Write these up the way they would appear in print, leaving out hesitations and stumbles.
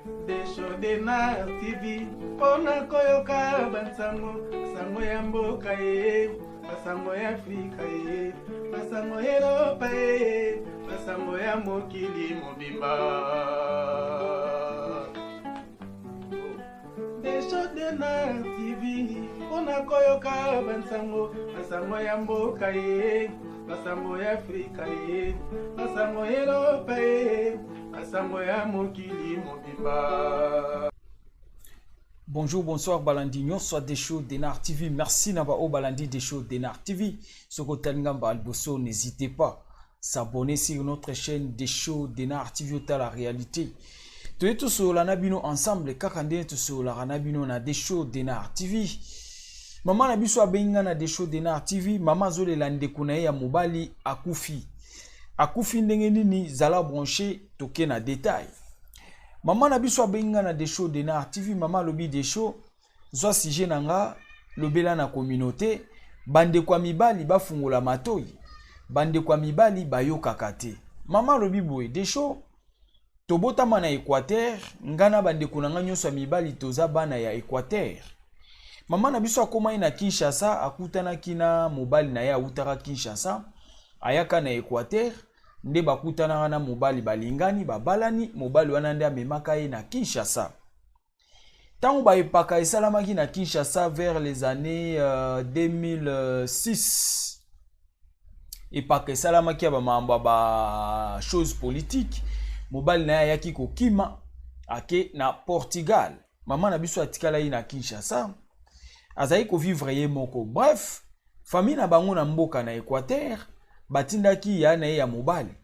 Desho Denard TV mpona koyoka bansango sango ya mboka ye, basango ya Afrika ye, basango ya Eropa ye, basango ya mokili mobimba. Desho Denard TV mpona koyoka bansango, basango ya mboka ye, basango ya Afrika ye, basango ya Eropa ye, basango ya mokili mobimba. Bonjour, bonsoir, Balandi nyonso Desho Denar TV. Merci na ba o Balandi Desho Denar TV. Soko talinga ba alboso, n'hésitez pas s'abonner sur notre chaîne Desho Denar TV, ota la réalité. Toye tosolola na bino ensemble kaka ndenge tosololaka na bino na Desho Denar TV. Mama na biso abengi nga na Desho Denar TV, mama azolela ndeko na ye ya mobali akufi. Akufi ndenge nini? Zala branché, toke na détail. Mama na biso abengi nga na Desho Denar TV, mama alobi: "Desho, zwa sujet na nga, lobela na communauté, bandeko ya mibali bafungola matoi, bandeko ya mibali bayokaka te." Mama alobi boye: "Desho, tobotama na Équateur, nga na bandeko na nga nyonso ya mibali toza bana ya Équateur." Mama na biso akomaki na Kinshasa, akutanaki na mobali na ye awutaka Kinshasa, ayaka na Équateur, nde bakutanaka na mobali, balingani, babalani. Mobali wana nde amemaka ye na Kinshasa. Ntango baepaka esalamaki na Kinshasa vers les années 2006, epaka esalamaki ya bamambo ya bachose politique, mobali na ye ayaki kokima, ake na Portugal. Mama na biso atikala ye na Kinshasa, azali kovivre ye moko. Bref, famille na bango na mboka na Équateur batindaki ya na ye ya mobali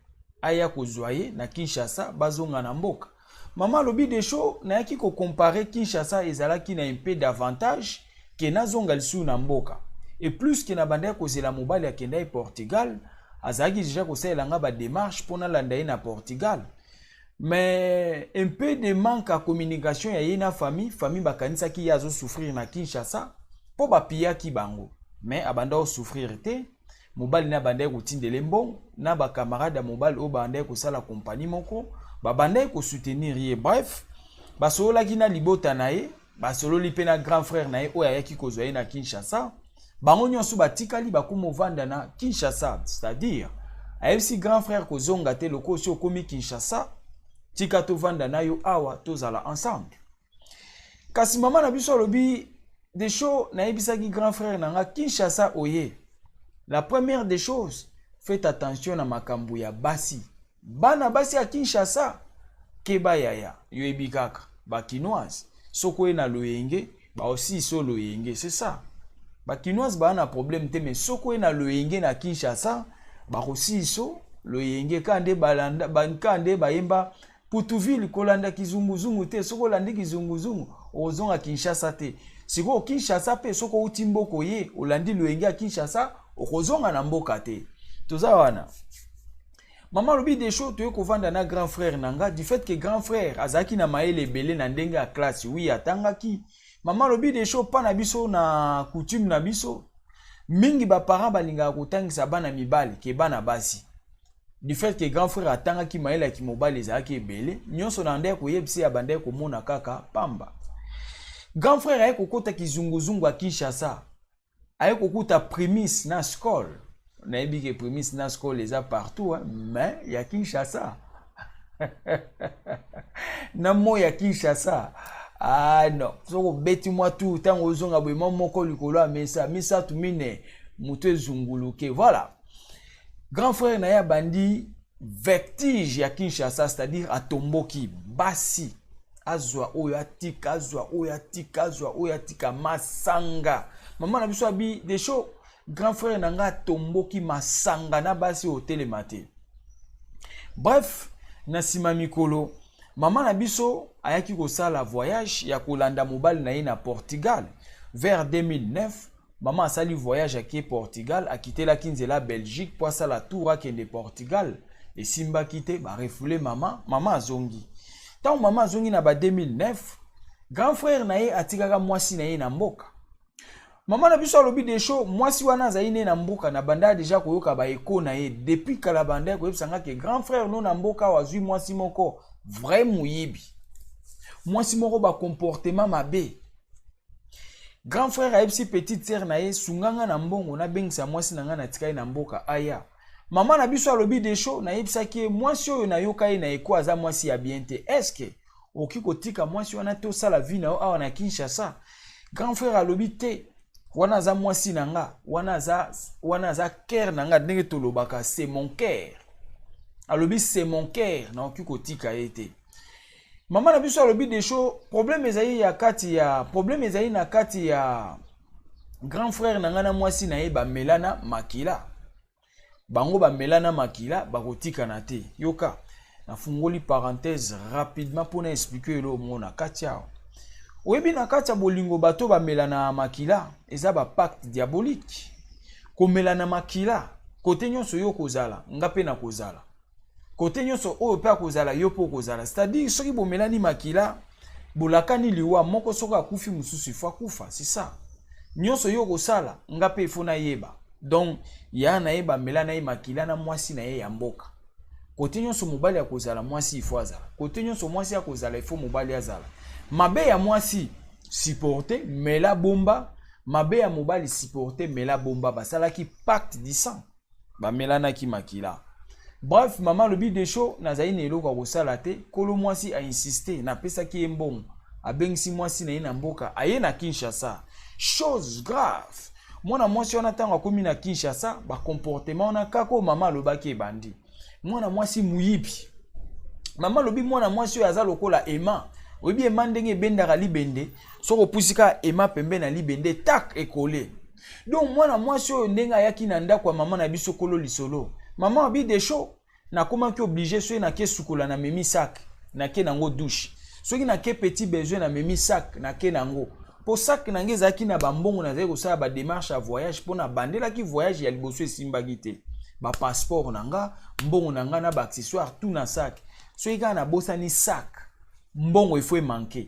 aya kozwa ye na Kinshasa, bazonga na mboka. Mama alobi: "Desho, nayaki kocomparer, Kinshasa ezalaki na un peu d'avantage ke nazonga lisusu na mboka. Et plus ke na bandaki kozela mobali akenda ye Portugal, azalaki déjà kosalela nga badémarche mpo nalanda ye na Portugal, mais un peu de manque ya communication ya ye na famille. Famille bakanisaki ye azosouffrir na Kinshasa mpo bapiyaki bango, mais abanda kosouffrir te. Mobali na abandaki kotindela mbongo na bacamarade ya mobali oyo babandaki kosala kompani moko, babandaki kosoutenir ye. Bref, basololaki na libota na ye, basololi mpe na grand frère na ye oyo ayaki kozwa ye na Kinshasa. Bango nyonso batikali, bakóma ovanda na Kinshasa. C'est-à-dire ayebisi grand frère kozonga te, lokola osi okomi Kinshasa, tika tovanda na yo awa, tozala ensemble." Kasi mama na biso alobi: "Desho, nayebisaki grand frère na nga, Kinshasa oye, la première des choses, faites attention na makambo ya basi. Bana basi ya Kinshasa, keba yaya. Yoyebi kaka bakinoise, soki oye na loyenge, baosisi loyenge. C'est ça, bakinoise baa na problème te, mais soki oye na loyenge na Kinshasa, bakosisi loyenge. Ka nde balanda, ka nde bayemba Putuville, kolanda kizunguzungu te. Soki olandi kizunguzungu, ozonga Kinshasa te. Sikoyo Kinshasa mpe, soki outi mboka ye, olandi loyenge ya Kinshasa, okozonga na mboka te." Toza wana. Mama alobi: "Desho, toye kovanda na grand frère na nga. Du fait que grand frère azalaki na mayele ebele na ndenge ya classe, oui, atangaki." Mama alobi: "Desho, mpa na biso, na coutume na biso mingi, baparent balingaka kotangisa bana mibali ke bana basi. Du fait que grand frère atangaki, mayele ya kimobali ezalaki ebele, nyonso na ndenge koyebisa ya bandeki komona kaka pamba. Grand frère aye kokota kizunguzungu ya Kinshasa, aye kokuta Primus na Skol. Nayebi ke Primus na Skol eza partout, hein, mais ya Kinshasa na moi ya Kinshasa, ah non, soki obeti mwa tu, ntango ozonga boye, mwa moko likolo ya mesa, misato, mine, moto ezunguluke." Voilà, grand frère na ye abandi vertige ya Kinshasa, c'est-à-dire atomboki basi, azwa oyo atika, azwa oyo atika, azwa oyo atika, masanga. Mama na biso abi: "Desho, grand frère na nga atomboki masanga na basi oyo otelema te." Bref, na nsima mikolo, mama na biso ayaki kosala voyage ya kolanda mobali na ye na Portugal vers 2009. Mama asali voyage, ake Portugal, akitelaki nzela Belgique mpo asala tour, akende Portugal. Esimbaki te, barefouler mama. Mama azongi. Ntango mama azongi na ba 2009, grand frère na ye atikaka mwasi na ye na mboka. Mama na biso alobi: "Desho, mwasi wana azali ne na mboka. Na banda déjà koyoka baeko na ye depuis kala, banda koyebisa nga ke grand frère no na mboka awa azwi mwasi moko vrai moyibi." Mwasi moko ba comportement mabe. Grand frère ayebisi petite sœur na ye, sunga nga na mbongo nabengisa mwasi na nga natikali na mboka aya. Mama na biso alobi, Desho, nayebisaki ye mwasi oyo nayoka ye na eko aza mwasi ya bien te. Est-ce que okoki kotika mwasi wana te osala vie na yo awa na Kinshasa? Grand frère alobi te, wana aza mwasi na nga, wana aza cœur na nga, ndenge tolobaka c'est mon cœur. Alobi c'est mon cœur, nakoki kotika ye te. Mama na biso alobi, Desho, problème ezali ya kati ya problème ezali na kati ya grand frère na ngai na mwasi na ye, bamelana makila. Bango bamelana makila, bakotikana te. Yoka, nafungoli parenthèse rapidement mpona expliquer eloko moko na kati awa. Oyebi, na kati ya bolingo, bato bamelana makila eza bapacte diabolique. Komelana makila, kote nyonso yo kozala, nga mpe na kozala kote nyonso oyo mpe akozala, yo mpe okozala. C'est-à-dire soki bomelani makila, bolakani liwa moko. Soki akufi, mosusu ifo akufa. C'est ça. Nyonso yo kosala, nga mpe ifo nayeba. Donc ya na ye bamela na ye makila na mwasi na ye ya mboka. Kote nyonso mobali akozala, mwasi ifo azala. Kote nyonso mwasi akozala, ifo mobali azala. Mabe ya mwasi, supporte, mela, bomba. Mabe ya mobali, supporte, mela, bomba. Basalaki pacte du sang, bamelanaki makila. Bref, mama alobi, Desho, nazali na eloko ya kosala te. Kolo mwasi ainsiste, napesaki ye mbongo, abengisi mwasi na ye na mboka, aye na Kinshasa. Chose grave, mwana mwasi wana, ntango akomi na Kinshasa, bacomportement wana kaka oyo mama alobaki ebandi. Mwana mwasi moyibi. Mama alobi mwana mwasi oyo aza lokola aimant. Oyebi aimant ndenge ebendaka libende? Soki opusi kaka aimant pembe na libende, tak, ekole. Donc mwana mwasi oyo, ndenge ayaki na ndako ya mama na biso kolo lisolo, mama abi, Desho, nakomaki obligé, soki nake sukola, namemi sac, nake nango douche. Soki nake petit besoin, namemi sac, nake nango, mpo sac na ngai ezalaki na bambongo. Nazali kosala badémarche ya voyage, mpo nabandelaki voyage ya liboso esimbaki te. Bapasseport na nga, mbongo na nga na baaccessoire, tout na sac. Soki kaka nabosani sac, mbongo ifo emanke.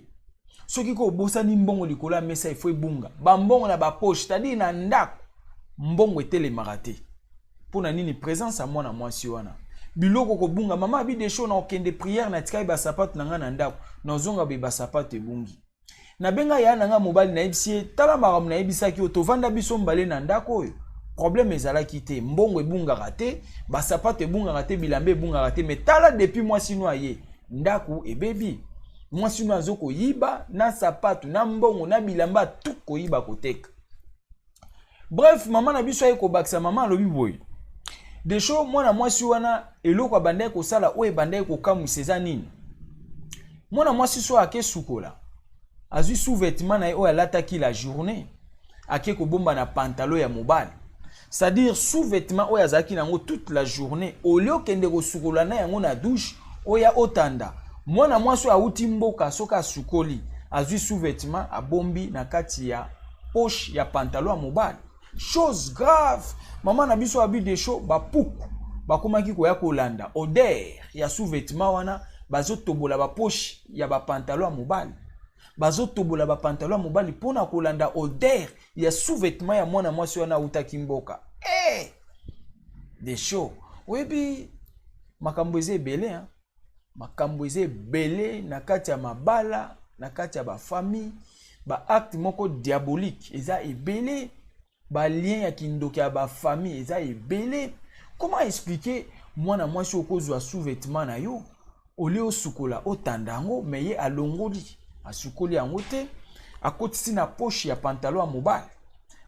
Soki ko obosani mbongo likolo ya mesa, ifo ebunga. Bambongo na bapoche, c'est-à-dire na ndako mbongo etelemaka te. Mpo na nini? Présence ya mwana mwasi wana, biloko kobunga. Mama abi, Desho, na okende prière, natikali basapato na ngai na ndako, nazonga boye, basapato ebungi. Nabenga ya na ngai mobali, nayebisi ye, tala makambo nayebisaki oyo, tovanda biso mbale na ndako oyo, problème ezalaki te, mbongo ebungaka te, basapato ebungaka te, bilamba ebungaka te. Mais tala, depuis mwasi no aye, ndako ebebi. Mwasi no azo koyiba na sapato, na mbongo, na bilamba, tu koyiba, koteka. Bref, mama na biso aye kobakisa. Mama alobi boye, Desho, mwana mwasi wana, eloko abandaki kosala oyo ebandaki kokamwisa eza nini? Mwana mwasi so ake sukola, azwi sous-vêtement na ye oyo alataki la journée, ake kobomba na pantalon ya mobali. C'est-à-dire sous-vêtement oyo azalaki nango toute la journée, olie okende kosukola na yango na douche, oya otanda. Mwana mwasi oyo awuti mboka, soki asukoli, azwi sous-vêtement, abombi na kati ya poche ya pantalon ya mobali. Chose grave, mama na biso abi, Desho, bapuku bakomaki koya kolanda odeur ya sous-vêtement wana. Bazotobola bapoche ya bapantalon ya mobali, bazotobola bapantalon ya mobali mpona kolanda odeur ya sous-vêtement ya mwana mwasi wana autaki mboka. Hey! Desho, oyebi makambo eza ebele, hein? Makambo eza ebele na kati ya mabala, na kati ya bafamille. Baacte moko diabolique eza ebele, balien ya kindoki ya bafamille eza ebele. Comment expliquer mwana mwasi okozwa sous-vêtement na yo, olie osukola, otanda yango, me ye alongoli, asukoli yango te, akotisi na poche ya pantalon ya mobali?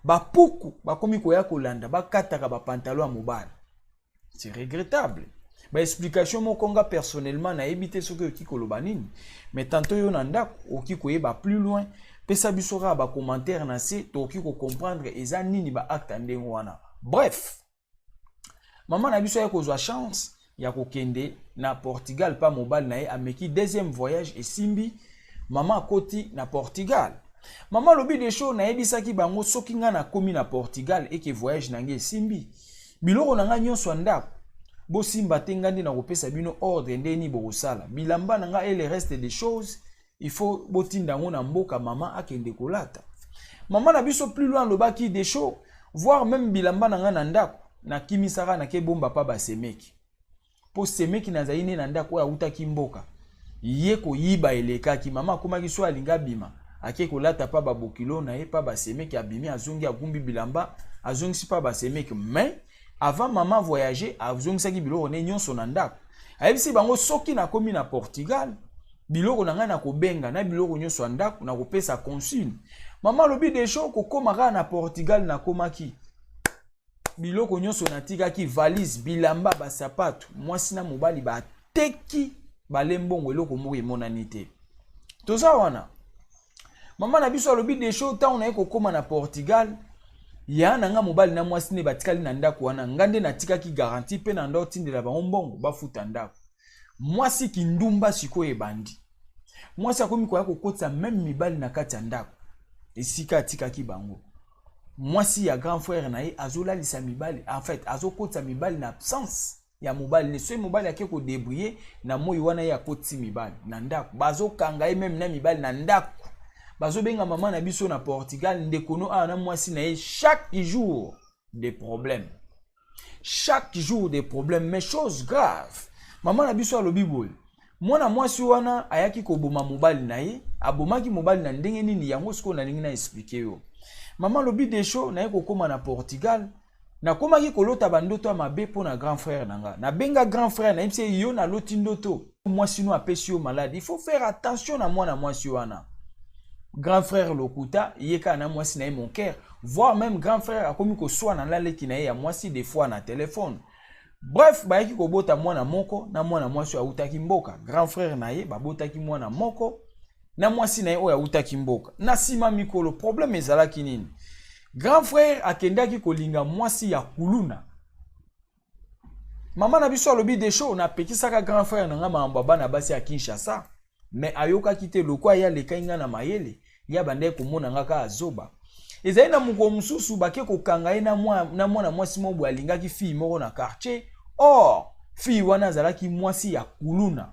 Bapuku bakomi koya kolanda, bakataka bapantalon ya mobali. C'est regrettable. Baexplication moko nga personnellement nayebi te soki okoki koloba nini. Mais tantôt yo na ndako okoki koyeba plus loin, pesa biso kaka bacommentaire na se, tokoki kocomprendre eza nini baacte ya ndenge wana. Bref, mama na biso aye kozwa chance ya kokende na Portugal mpa mobali na ye. Ameki deuxième voyage, esimbi, mama akoti na Portugal. Mama alobi, Desho, nayebisaki bango, soki ngai nakomi na Portugal, eke voyage na ngai esimbi, biloko na ngai nyonso ya ndako bosimba te. Ngai nde nakopesa bino ordre ndeni bokosala bilamba na ngai et le reste des choses, il faut botinda yango na mboka, mama akende kolata. Mama na biso plus loin alobaki, Desho, voire même bilamba na ngai na ndako, nakimisaka, nakebomba pa basemeki, mpo semeki nazali nde na ndako oyo awutaki mboka. Ye koyiba elekaki, mama akomaki so alingi abima, ake kolata pa babokilo na ye, pa basemeki, abimi, azongi, agumbi bilamba, azongisi pa basemeki. Mais avant mama voyager, azongisaki biloko ne nyonso na ndako. Ayebisi bango: soki nakomi na Portugal, biloko na ngai nakobenga na biloko nyonso ya ndako, nakopesa consigne. Mama alobi: Desho, kokóma kaka na Portugal, nakomaki, biloko nyonso natikaki, valise, bilamba, basapato, mwasi na mobali bateki, bale mbongo, eloko moko emonani te. Toza wana, mama na biso alobi: Desho, ntango naye kokóma na Portugal, ya na nga mobali na mwasi nde batikali na ndako wana. Nga nde natikaki garantie mpe na ndo otindela bango mbongo bafuta ndako. Mwasi kindumba sikoyo ebandi. Mwasi akomi koya kokotisa même mibali na kati ya ndako esika atikaki bango. Mwasi ya grand frère na ye azolalisa mibali, en fait azokotisa mibali na absence ya mobali ne. Soki mobali ake kodébrouiller na moi wana, ye akotisi mibali na ndako, bazokanga ye même na mibali na ndako. Bazobenga mama na biso na Portugal: ndeko no awa na mwasi na ye, chaque jour des problèmes, chaque jour des problèmes. Mais chose grave, mama na biso alobi boye: mwana mwasi wana ayaki koboma mobali na ye. Abomaki mobali na ndenge nini? Yango sikoyo nalingi na expliquer yo. Mama alobi: Desho, naye kokóma na Portugal, nakomaki kolota bandoto ya mabe mpo na grand frère na nga. Nabenga grand frère, nayebisi ye: yo, naloti ndoto, mwasi no apesi yo malade, il faut faire attention na mwana mwasi wana. Grand frère lokuta, ye kaka na mwasi na ye mon cœur, voire même grand frère akomi koswana na leki na ye ya mwasi des fois na telefone. Bref, bayaki kobota mwana moko na mwana mwasi oyo awutaki mboka. Grand frère na ye babotaki mwana moko na mwasi na ye oyo awutaki mboka. Na nsima mikolo, problème ezalaki nini? Grand frère akendaki kolinga mwasi ya kuluna. Mama na biso alobi: Desho, napekisaka grand frère na nga makambo ya bana basi ya Kinshasa, mais ayokaki te. Lokwa ye alekai nga na mayele, ye abandaki komona nga kaka azoba. Ezali na mokolo mosusu, bake kokanga ye na mwana mwasi moko boye alingaki fille moko na quartier. Or fille wana azalaki mwasi ya kuluna.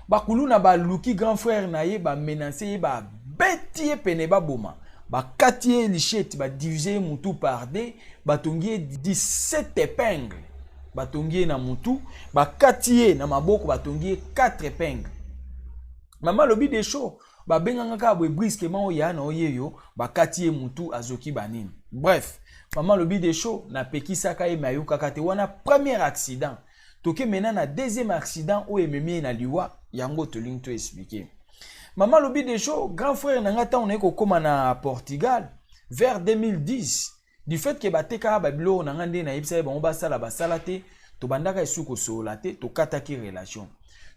Bakuluna baluki grand frère na ye, bamenacer ye, babeti ye pene baboma, bakati ye lichette, badiviser ye mutu par deux, batongi ye 17 épingle, batongi ye na mutu, bakati ye na maboko, batongi ye 4 épingle. Mama alobi: Desho, babenganga kaka boye brusquement, oyo ya na oye yo, bakati ye mutu, azoki banini. Bref, mama alobi: Desho, napekisaka ye, mais ayokaka te. Wana premier accident. Toke maintenant na deuxième accident oyo ememi ye na liwa. Yango tolingi to expliquer. Mama alobi: Desho, grand frère na nga, ntango naye kokóma na Portugal vers 2010, du fait que batekaka babiloko na nga, nde nayebisa ye bango basala, basala te, tobandaka esu kosolola te, tokataki relation.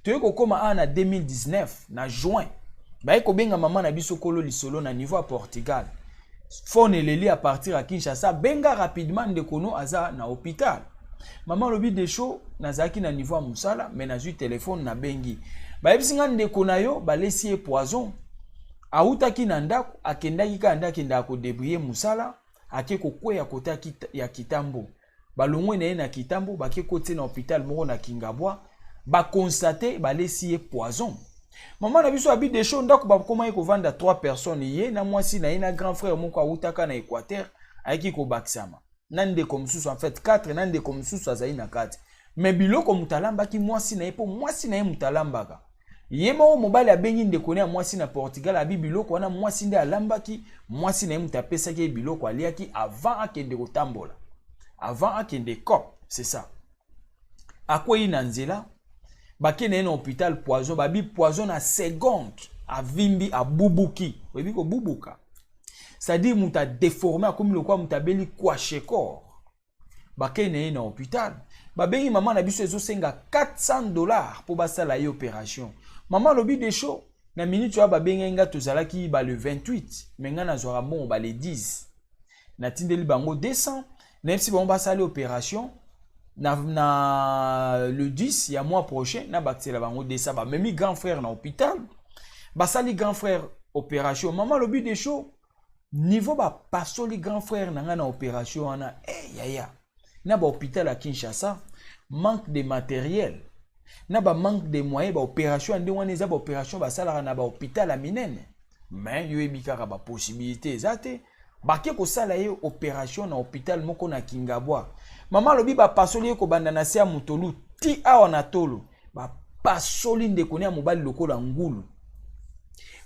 Toye kokóma awa na 2019 na juin, baye kobenga mama na biso kolo lisolo na niveau ya Portugal. Phone eleli à partir ya Kinshasa: benga rapidement, ndeko no aza na hôpital. Mama alobi: Desho, nazalaki na niveau ya mosala, mais nazwi telefone, nabengi, bayebisi nga ndeko na yo balesi ye poison. Awutaki na ndako, akendaki kaka nde akendaka kodébrouiller mosala, ake kokweya kota ya Kitambo. Balongwe na ye na Kitambo, bake kotie na hôpital moko na Kingabwa, baconstater balesi ye poison. Mama na biso abi: Desho, ndako bakomaki kovanda 3 personnes, ye na mwasi na ye na grand frère moko awutaka na Équateur, ayaki kobakisama na ndeko mosusu, en fait 4, na ndeko mosusu azali na kati. Mais biloko moto alambaki, mwasi na ye, mpo mwasi na ye moto alambaka. Ye moko mobali abengi ndeko ne ya mwasi na Portugal, abi biloko wana mwasi nde alambaki, mwasi na ye moto apesaki ye biloko aliaki avant akende kotambola, avant akende cop. C'est ça, akwei na nzela, bakende ye na hôpital, poison. Babi poison, na seconde avimbi, abubuki. Oyebi kobubuka, c'est-à-dire moto adéformer, akomi lokola moto abeli kwashiorkor. Bakende ye na hôpital, babengi mama na biso, ezosenga 400 $ mpo basala ye opération. Mama alobi: Desho, na minute oyo babengai nga, tozalaki ba le 28, mais nga nazwaka mbongo ba le 10. Natindeli bango 200, nayebisi bango basali opération na le 10 ya mois prochain, nabakisela bango 200. Bamemi grand frère na hôpital, basali grand frère opération. Mama alobi: Desho, niveau bapasoli grand frère na ngai na opération wana, yaya, na bahôpital ya Kinshasa, manque de matériel na bamanque de moyen, baopération ya ndenge wana eza baopération basalaka na bahôpital ya minene, mais yo yebi kaka bapossibilité eza te. Bake kosala ye opération na hôpital moko na Kingabwa. Mama alobi bapasoli ye kobanda na se ya motolu ti awa na tolo. Bapasoli ndeko ne ya mobali lokola ngulu,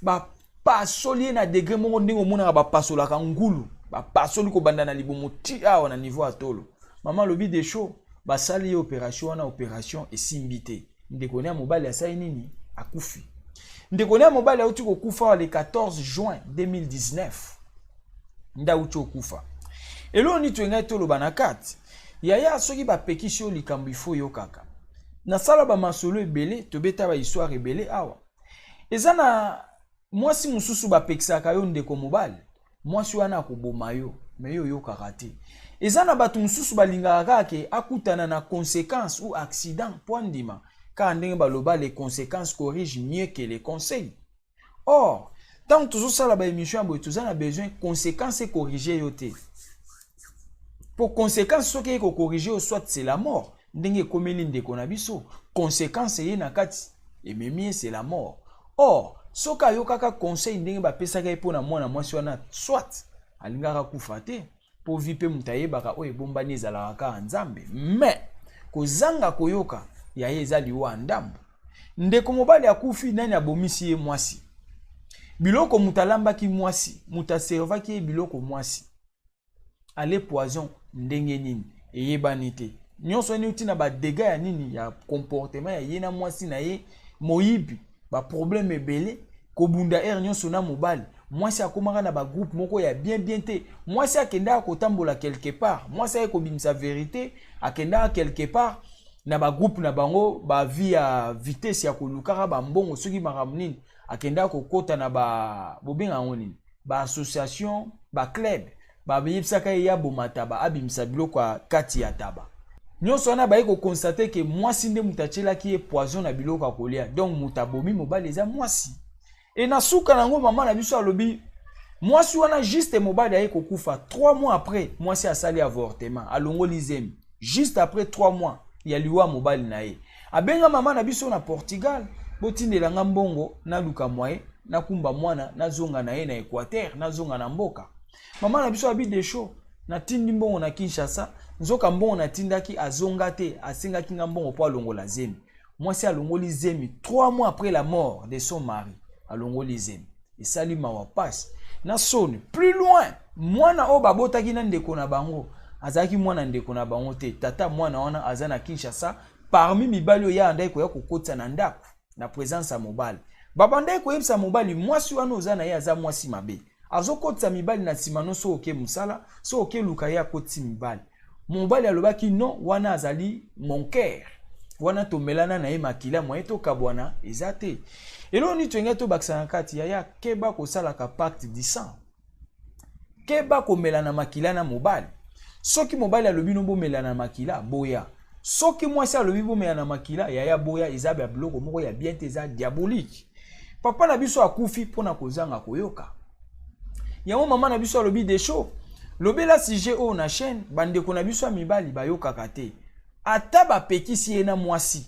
bapasoli ye na degré moko ndenge omonaka bapasolaka ngulu, bapasoli kobanda na libumu ti awa na niveau ya tolo. Mama alobi Desho, basali ye opération wana, opération esimbi te. Ndeko ne ya mobali asali nini? Akufi. Ndeko ne ya mobali auti kokufa le 14 juin 2019, nde auti okufa. Eloko nini toyengai toloba na kati? Yaya, soki bapekisi yo likambo, ifo oyokaka. Nasala bamasolo ebele, tobeta bahistoire ebele awa. Eza na mwasi mosusu bapekisaka yo, ndeko mobali, mwasi wana akoboma yo, mais yo oyokaka te. Eza na bato mosusu balingaka kaka ke akutana na conséquence ou accident mpo andima. Kaka ndenge baloba, les conséquences corrigent mieux que les conseils. Or ntango tozosala baémission ya boye, toza na besoin conséquence ecorrige yo te, po conséquence soki ekocorrige yo, soit c'est la mort, ndenge ekomeli ndeko na biso. Conséquence eye na kati, ememi ye, c'est la mort. Or soki ayokaka conseil ndenge bapesaka ye mpo na mwana mwasi wana, soit alingaka kufa te, mpo vie mpe moto ayebaka oyo ebombani ezalaka kaka Nzambe. Mais kozanga koyoka ya ye eza liwa ya ndambo. Ndeko mobali akufi, nani abomisi ye? Mwasi. Biloko moto alambaki, mwasi. Moto aservaki ye biloko, mwasi. Ale poison ndenge nini eyebani te. Nyonso wana euti na badégâts ya nini? Ya comportement ya ye na mwasi na ye. Moyibi, baproblème ebele, kobunda heure nyonso na mobali. Mwasi akomaka na bagroupe moko ya bien bien te. Mwasi akendaka kotambola quelque part, mwasi aye kobimisa vérité, akendaka quelque part na bagroupe na bango, bavie ya vitesse ya kolukaka bambongo, soki makambo nini. Akendaka kokɔta na ba bobenga yango nini, baassociation, baclub. Bayebisaka ye ya boma taba, abimisa biloko ya kati ya taba. Nyonso wana baye koconstater ke mwasi nde moto atielaki ye poison na biloko ya kolia. Donc moto abomi mobali eza mwasi. E na suka nango, mama na biso alobi mwasi wana, juste mobali aye kokufa, 3 mois après mwasi asali avortement, alongoli zemi juste après 3 mois ya liwa mobali na ye. Abenga mama na biso na Portugal: "Botindelanga mbongo, naluka moyen nakumba mwana, nazonga na ye na Équateur, nazonga na mboka." Mama na biso abi: "Desho, natindi mbongo na Kinshasa." Nzoka mbongo natindaki azonga te. Asengaki nga mbongo mpo alongola zemi. Mwasi alongoli zemi 3 mois après la mort de son mari, alongoli zemi. Esali mawa, pasi na soni. Plus loin, mwana oyo babotaki na ndeko na bango azalaki mwana ndeko na bango te. Tata mwana wana aza na Kinshasa parmi mibali oyo andaki koya kokotisa na ndako. Na présence ya mobali, babandaki koyebisa mobali: "Mwasi wana oza na ye aza mwasi mabe, azokotisa mibali na nsima no. So oke mosala, so okeluka ye, akotisi mibali." Mobali alobaki: "Non, wana azali mon cœur, wana tomelana na ye makila, moye tokabwana eza te." Eloko nini toyengai tobakisa na kati? Yaya, keba kosalaka pacte du sang, keba komela na makila na mobali. Soki mobali alobi no bomela na makila, boya. Soki mwasi alobi bomela na makila, yaya, boya. Eza ya biloko moko ya bien te, eza diabolique. Papa na biso akufi mpona kozanga koyoka yango. Mama na biso alobi: "Desho, lobela sujet oyo na chaîne. Bandeko na biso ya mibali bayokaka te. Ata bapekisi ye na mwasi,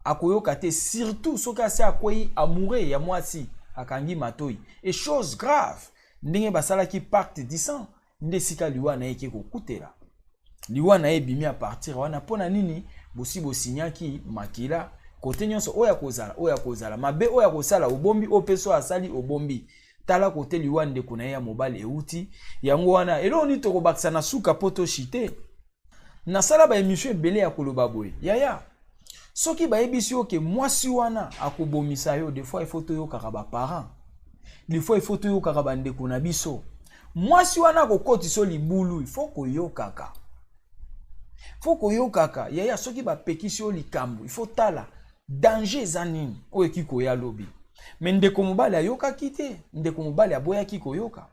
akoyoka te, surtout soki asi akwei amoureux ya mwasi, akangi matoi." Et chose grave, ndenge basalaki pacte du sang, nde esika liwa na ye eke kokutela. Liwa na ye ebimi à partir wana. Mpo na nini? Bosi bosinyaki makila. Kote nyonso oyo akozala, oyo akozala mabe, oyo akosala obombi, oyo mpe so asali obombi. Tala kote liwa ndeko na ye ya mobali euti. Yango wana, eloko nini tokobakisa na suka mpo toshite? Nasala baémission ebele ya koloba boye: yaya, soki bayebisi yo ke mwasi wana akobomisa yo, des fois il faut toyokaka baparent, des fois il faut toyokaka bandeko na biso. Mwasi wana akokotisa libulu, il faut koyokaka, faut koyokaka. Yaya, soki bapekisi yo likambo, il faut tala danger eza nini oyo eki koya lobi. Mais ndeko mobali ayokaki te. Ndeko mobali aboyaki koyoka,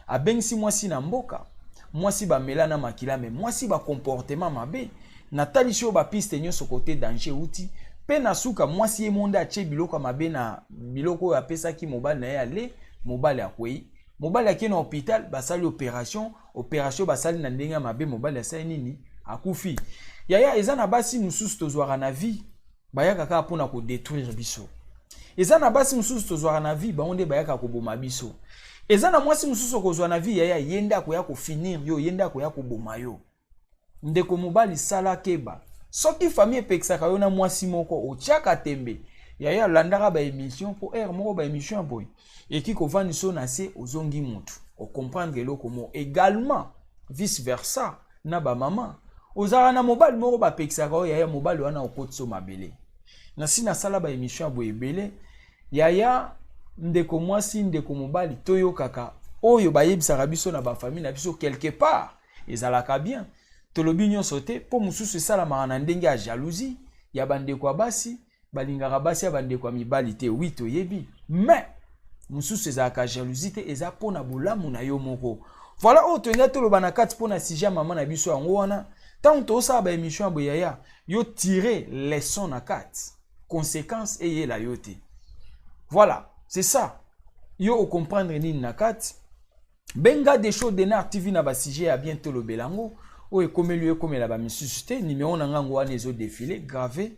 abengisi mwasi na mboka. Mwasi bamela na makila, mais mwasi bacomportement mabe. Natalisi oyo bapiste nyonso kote danger euti. Mpe na suka, mwasi ye monde atie biloko ya mabe na biloko oyo apesaki mobali na ye ale. Mobali akwei, mobali akei na hôpital, basali opération. Opération basali na ndenge ya mabe, mobali asali nini? Akufi. Yaya, eza na basi mosusu tozwaka na vie, bayaka kaka mpona kodétruire biso. Eza na basi mosusu tozwaka na vie, bango nde bayaka koboma biso. Eza na mwasi mosusu okozwa na vie, yaya, ye nde akoya kofinir yo, ye nde akoya koboma yo. Ndeko mobali, sala keba. Soki famille epekisaka yo na mwasi moko, otiaka tembe. Yaya, landaka baémission, mpo heure moko baémission ya boye eki kovandisa yo na se, ozongi mutu, ocomprendre eloko moko. Également vice versa na bamama, ozalaka na mobali moko, bapekisaka oyo. Yaya, mobali wana okotisa mabele. Nasi nasala baémission ya boye ebele. Yaya, ndeko mwasi, ndeko mobali, toyokaka oyo bayebisaka biso na bafamille na biso. Quelque part ezalaka bien, tolobi nyonso te, mpo mosusu esalamaka na ndenge ya jalousie ya bandeko ya basi. Balingaka basi ya bandeko ya mibali te, oui, toyebi, mais mosusu ezalaka jalousie te, eza mpona bolamu na yo moko. Voilà oyo tolingi toloba na kati mpona sujet ya mama na biso. Yango wana, ntango tozosala baémission ya boye, yaya, yo tire leçon na kati, conséquence eyela yo te. Voilà, c'est ça. Yo ocomprendre nini na kati? Benga Desho Denar TV na basujet ya bien, tolobela yango. Oyo ekomeli yo, ekomela bamisusu te. Nimero na ngango wana ezodéfiler, grave,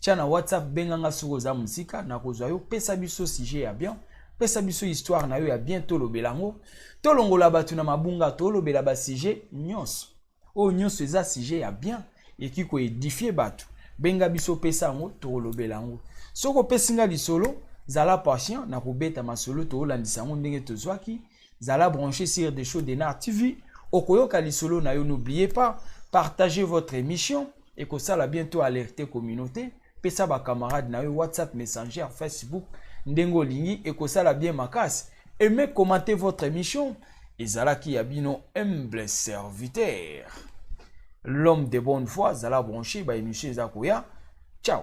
tia na WhatsApp, benganga soki oza mosika, nakozwa yo. Pesa biso sujet ya bien, pesa biso histoire na yo ya bien, tolobela yango, tolongola bato na mabunga. Tolobela basujet nyonso, oyo nyonso eza sujet ya bien, eki koédifier bato. Benga biso, pesa yango, tokolobela yango. Soki opesi nga lisolo, zala patient, na kobeta masolo, tokolandisa yango ndenge tozwaki. Zala branché sur Des Show Denar TV, okoyoka lisolo na yo. N'oubliez pas, partagez votre émission, ekosala bientôt alerter communauté. Pesa bacamarade na yo, WhatsApp, Messenger, Facebook, ndenge olingi, ekosala bien makasi. Aimez, commentez votre émission. Ezalaki ya bino humble serviteur, l'homme de bonne foi. Zala branché, baémission eza koya. Ciao.